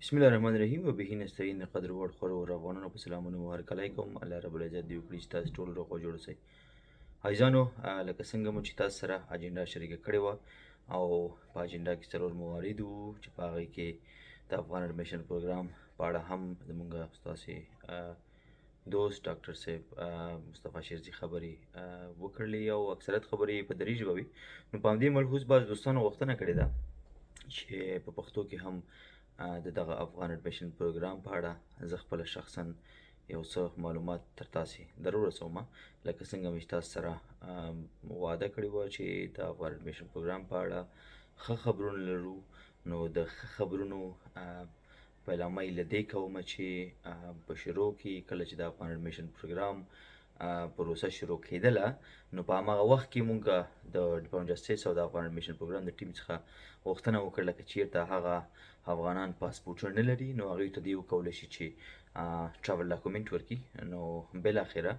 بسم الله الرحمن الرحیم و به نستعین. قدر وړ خورو افغانانو په سلامونو هرکلی کوم. الله رب العزت دې وکړي چې تاسو ټول روغ او جوړ اوسئ. عزیزانو، لکه څنګه مو چې تاسو سره اجنډا شریکه کړې وه او په اجنډا کې څلور موارد وو چې په هغې کې د افغان اډمیشن پروګرام په اړه هم زمونږ ستاسې دوست ډاکټر صاحب مصطفی شیرزي خبرې وکړلې او اکثریت خبرې یې په دري ژبه وي. نو په همدې ملحوظ بعض دوستانو غوښتنه کړې ده چې په پښتو کې هم د دغه افغان اډمیشن پروګرام په اړه زه خپله شخصا یو څه معلومات تر تاسې در ورسوم. لکه څنګه مې چې تاسو سره وعده کړې وه چې د افغان اډمیشن پروګرام په اړه ښه خبرونه لرو، نو د ښه خبرونو پیلامه یې له دې کوم چې په شروع کې کله چې د افغان اډمیشن پروګرام پروسه شروع کېدله، نو په هماغه وخت کې مونږ د ډیپارټمنټ جسټس او د افغان اډمیشن پروګرام د ټیم څخه غوښتنه وکړله که چیرته هغه افغانان پاسپورټونه نه لري نو هغوی ته دې وکولی شي چې ټراول ډاکومنټ ورکړي. نو بالاخره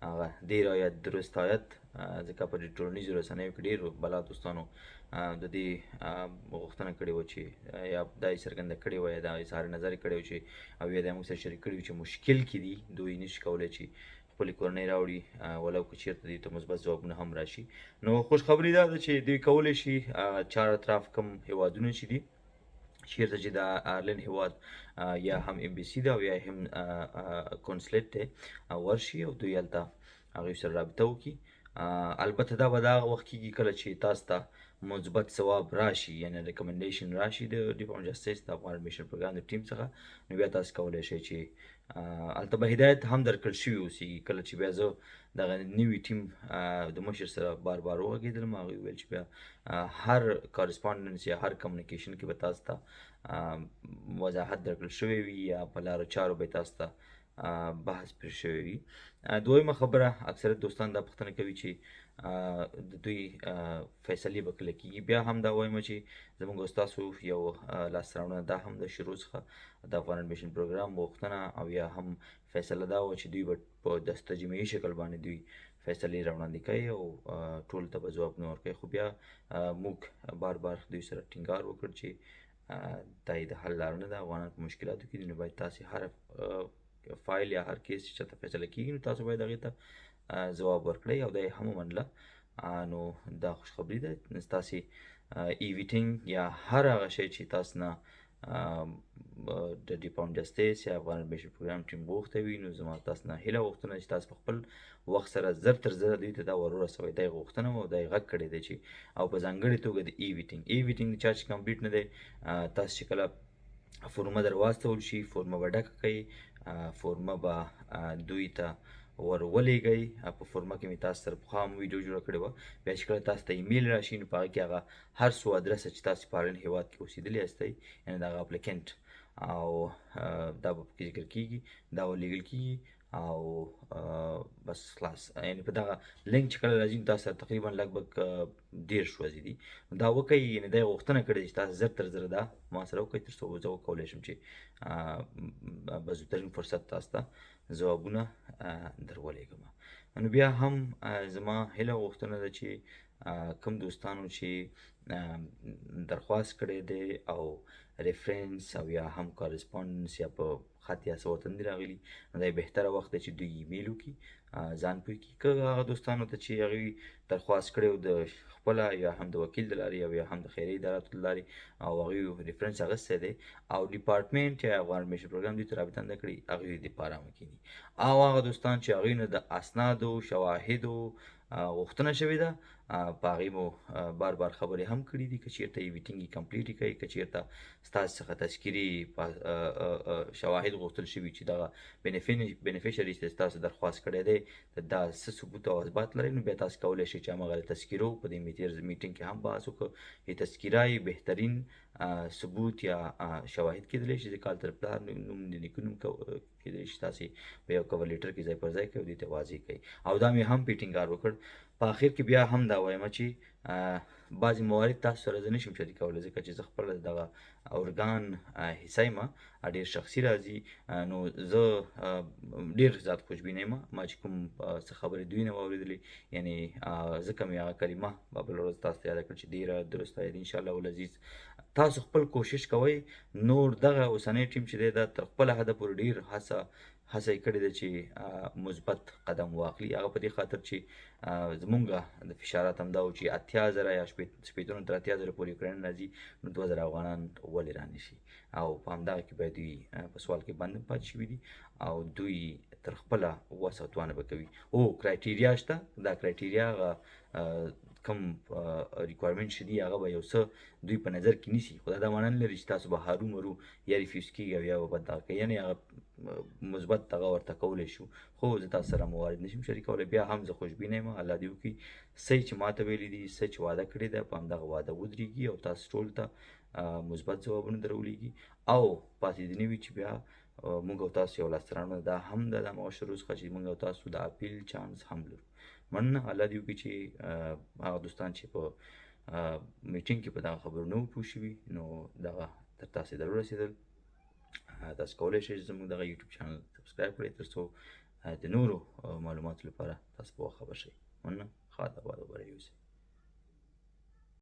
هغه دې رعایت درست آیت، ځکه په ټولنیزو رسنیو کې ډېرو بلا دوستانو د دې غوښتنه کړې وه چې یا دا یې څرګنده کړې وه یا دا اظهار نظر یې کړی و چې او یا دا یې موږ سره شریک کړي وو چې مشکل کې دي، دوی نشي کولی چې خپلې کورنۍ راوړي ولو که چېرته دوی ته مثبت ځوابونه هم راشي. نو خوشخبري دا ده چې دوی کولی شي چار اطراف کوم هیوادونه چې دي، چیرته چې د آیرلند هیواد یا هم امبیسي ده او یا هم کونسلیټ دی، ورشي او دوی هلته هغوی سره رابطه وکړي. البته دا به د هغه وخت کېږي کله چې تاسو ته مثبت ځواب راشي، یعنی ریکمنډیشن راشي د ډیپارټمنټ جسټس د افغان اډمیشن پروګرام د ټیم څخه، نو بیا تاسو کولی شئ چې هلته به هدایت هم درکړل شوي اوسېږي. کله چې بیا زه دغه نوي ټیم د مشر سره بار بار وغږېدلم، هغوی وویل چې بیا هر کارسپانډنس یا هر کمیونیکیشن کې به تاسو ته وضاحت درکړل شوی وي یا په لارو چارو به تاسو ته بحث پرې شوی وي. دویمه خبره، اکثریت دوستان دا پوښتنه کوي چې د دوی فیصلې به کله کېږي. بیا هم دا وایم چې زموږ ستاسو یو لاسته راوړنه دا هم د شروع څخه د افغان اډمیشن پروګرام غوښتنه او یا هم فیصله دا وه چې دوی به په دستجمعي شکل باندې دوی فیصلې راوړاندې کوي او ټولو ته به ځوابونه ورکوي. خو بیا موږ بار بار دوی سره ټینګار وکړ چې دا یې د حل لاره نه ده، افغانان په مشکلاتو کې دي، نو باید تاسې هر فایل یا هر کیس چې چاته فیصله کېږي نو تاسو باید هغې ته ځواب ورکړئ او دا یې هم ومنله. نو دا خوشخبري ده. ستاسې ای ویټینګ یا هر هغه شی چې تاسو نه د ډیپارټمنټ جسټس یا افغان اډمیشن پروګرام ټیم غوښتی وي، نو زما تاسو نه هیله غوښتنه چې تاسو په خپل وخت سره زر تر زره دوی ته دا ور ورسوئ. دا یې غوښتنه وه او دا یې غږ کړی دی چې او په ځانګړې توګه د ای ویټینګ، ای ویټینګ د چا چې کمپلیټ نه دی، تاسو چې کله فورمه در واستول شي فورمه به ډکه کړئ، فورمه به دوی ته ور ولېږئ. په فورمه کې مې تاسو سره پخوا هم ویډیو جوړه کړې وه. بیا چې کله تاسو ته ایمیل راشي نو په هغه کې هغه هر څو ادرس چې تاسو په آیرلنډ هیواد کې اوسېدلي یاستئ، یعنې د هغه اپلیکنټ او دا به پکې ذکر کېږي، دا ورلېږل کېږي او بس خلاص. یعنې په دغه لینک چې کله راځي نو تاسو سره تقریبا لږ بګ 30 ورځې دي دا وکړئ. یعنې دا یې غوښتنه کړې چې تاسو زر تر زره دا ما سره وکړئ تر څو زه وکولی شم چې په زودترین فرصت تاسو ته ځوابونه در ولېږم. نو بیا هم زما هیله غوښتنه ده چې کوم دوستانو چې درخواست کړی دی او ریفرنس او یا هم کارسپانډنس یا په خط یا څه ورته نه دي راغلي، نو دا یې بهتره وخت دی چې دوی ایمیل وکړي، ځان پوه کړي. که هغه دوستانو ته چې هغوی درخواست کړی و د خپله یا هم د وکیل د لارې او یا هم د خیري اداراتو د لارې او هغوی ریفرنس اخیستی دی او ډیپارټمنټ یا افغان اډمیشن پروګرام دوی ته رابطه نه ده کړې، هغوی دې په ارامه کښېني. او هغه دوستان چې هغوی نه د اسنادو شواهدو غوښتنه شوې ده، په هغې مو بار بار خبرې هم کړې دي، که چېرته یې ویټینګ یې کمپلیټ کړئ، که چېرته ستاسو څخه تذکرې شواهد غوښتل شوي چې دغه بینیفیشري چې ستاسو درخواست کړی دی دا څه ثبوت او اثبات لري، نو بیا تاسو کولی شئ چې هماغه تذکرو په دې میټینګ کې هم بحث وکړو چې تذکره یې بهترین ثبوت یا شواهد کېدلی شي، ځکه هلته د پلار نوم د نیکه نوم کېدلی شي تاسې په یو کور لیټر کې ځای پر ځای کړئ او دې ته واضح کړئ. او دا مې هم پرې ټینګار وکړ. په اخر کې بیا هم دا وایم چې بعضې موارد تاسو سره زه نشم شریکولی ځکه چې زه خپله دغه ارګان حصه یم، ډېر شخصي راځي، نو زه ډېر زیات خوشبینه یم. ما چې کوم څه خبرې دوی نه واورېدلې، یعنې ځکه مې هغه کلمه به بله ورځ تاسو ته یاده کړه چې ډېره درسته ده. انشاءالله العزیز تاسو خپل کوشش کوئ. نور دغه اوسنی ټیم چې دی دا تر خپله حده پورې ډیر هڅه یې کړې ده چې مثبت قدم واخلي. هغه په دې خاطر چې زمونږ د فشارات هم دا و چې 80,000 یا شپېتو تر 80,000 پورې یوکراین راځي، نو 2,000 افغانان ولې رانه شي؟ او په همدغه کې باید دوی په سوال کې بند پاتې شوي دي او دوی تر خپله وسه او توانه به کوي. او criteria شته، دا criteria هغه کوم requirement چې دي هغه به یو څه دوی په نظر کې نیسي، خو دا معنا نه لري چې تاسو به هرومرو یا refuse کېږي او یا به بد دغه کوي، یعنې هغه مثبت دغه ورته کولی شو. خو زه تاسو سره موارد نشم شریکولی، بیا هم زه خوشبینه یم. الله دې وکړي څه چې ماته ویلي دي، څه چې وعده کړې ده، په همدغه وعده ودرېږي او تاسو ټول ته مثبت ځوابونه درولېږي. او پاتې دې نه وي چې بیا موږ او تاسو یو لاسته راوړنه دا هم ده د معاشرو څخه چې موږ او تاسو د appeal chance هم لرو. مننه، الله دې وکړي چې هغه دوستان چې په میټینګ کې په دغه خبرو نه وو پوه شوي نو دغه تر تاسې در ورسېدل. تاسو کولی شئ چې زموږ دغه یوټیوب channel subscribe کړئ تر څو د نورو معلوماتو لپاره تاسو په وخت خبر شئ. مننه، ښاد آباد او بریالي اوسئ.